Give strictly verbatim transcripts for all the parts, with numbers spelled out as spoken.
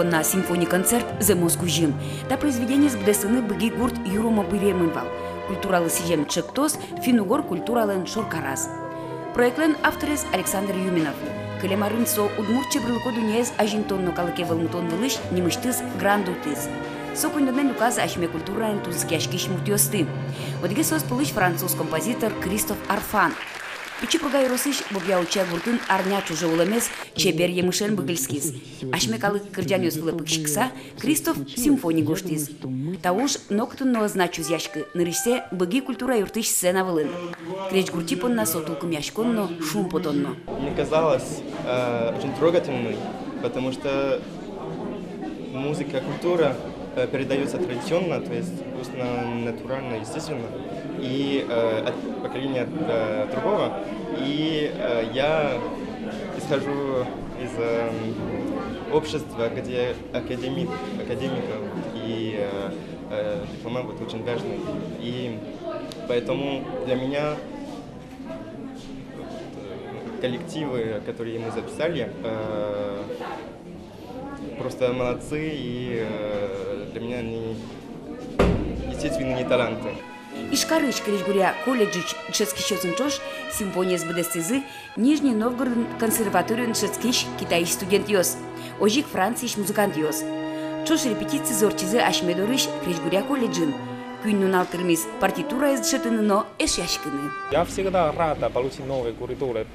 На симфони концерт зэмос кузьым. Та произведениез быдэстыны Быги гурт юромо быръемын вал. Культуралы сӥзем ӵектос — финн-угор культуралэн шоркараз. Проектлэн авторез Александр Юминов. Кылем арын со удмурт чеберлыко дуннеез азинтон но калыке вӧлмытон вылысь нимысьтыз грант утӥз. Со коньдонэн люказ асьме культураен тунсыкъяськись муртъёсты. Одӥгез соос пӧлысь француз композитор Кристоф Арфан. Пичи Пурга ёросысь Бобья-Уча гуртын арня ӵоже улэмез чебер емышен быгыльскиз. Асьме калык кырӟанъёс вылэ пыкиськыса, Кристоф симфони гожтӥз. Та уж нокытын но ӧз на чузъяськы, нырысьсэ Быги культура юртысь сцена вылын. Крезьгурчи понна со тулкымъяськон но шумпотон но. Мне казалось, э, очень трогательной, потому что музыка, культура, э, передаётся традиционно, то есть устно, натурально, естественно, и, э, от поколения до другого. И, э, я исхожу из, эм, общества, где академи-, академиков и, э, э, дипломы вот очень важны. И поэтому для меня коллективы, которые мы записали, э, просто молодцы, и, э, для меня они естественные таланты. Ижкарысь крезьгуръя колледжысь дышетскисьёсын ӵош симфониез быдэстӥзы Нижний Новгородын консерваториын дышетскись китайысь студентъёс, озьы ик Франциысь музыкантъёс. Ӵош репетициез ортчизы асьме дорысь крезьгуръя колледжын. Куинь нунал тырмиз партитураез дышетыны но эшъяськыны. Я всегда рада получить новые куритуры,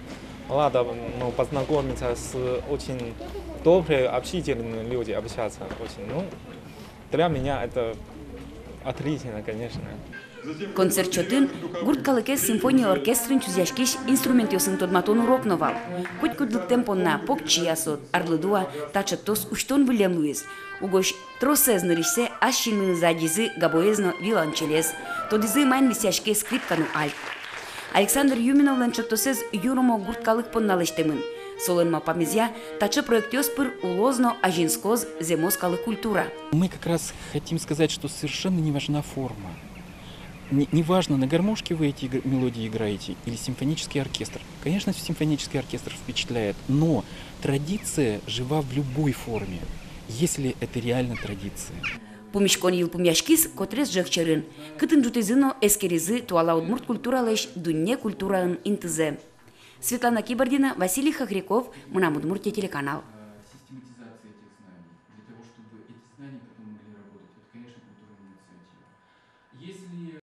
рада, ну, познакомиться с очень добрые, общительные люди, общаться очень, ну, для меня это отлично, конечно. Концерт чотын гурт калыкез симфони оркестрын чузъяськись инструментъёсын тодматон урок но вал. Котькуд лыктэм понна покчи-а со, арлыдо-а, та ӵектос усьтон выллем луиз. Угось тросэз нырысьсэ ас синмынызы адӟизы гобоез но виолончелез, тодӥзы, маин висъяське скрипка но альт. Александр Юминовлэн ӵектосэз юромо гурт калык понна лэсьтэмын. Солэн малпамезъя, таӵе проектъёс пыр улоз но азинскоз зэмос калык культура. Мы как раз хотим сказать, что совершенно не важна форма. Не, не важно, на гармошке вы эти игр-, мелодии играете или симфонический оркестр. Конечно, симфонический оркестр впечатляет, но традиция жива в любой форме, если это реально традиция. Пумиськон йылпумъяськиз Котрес ӝӧк сьӧрын, кытын ӝутӥзы но эскеризы туала удмурт культуралэсь дунне культураын интызэ. Светлана Кибардина, Василий Хохряков, «Мынам Удмуртие» телеканал.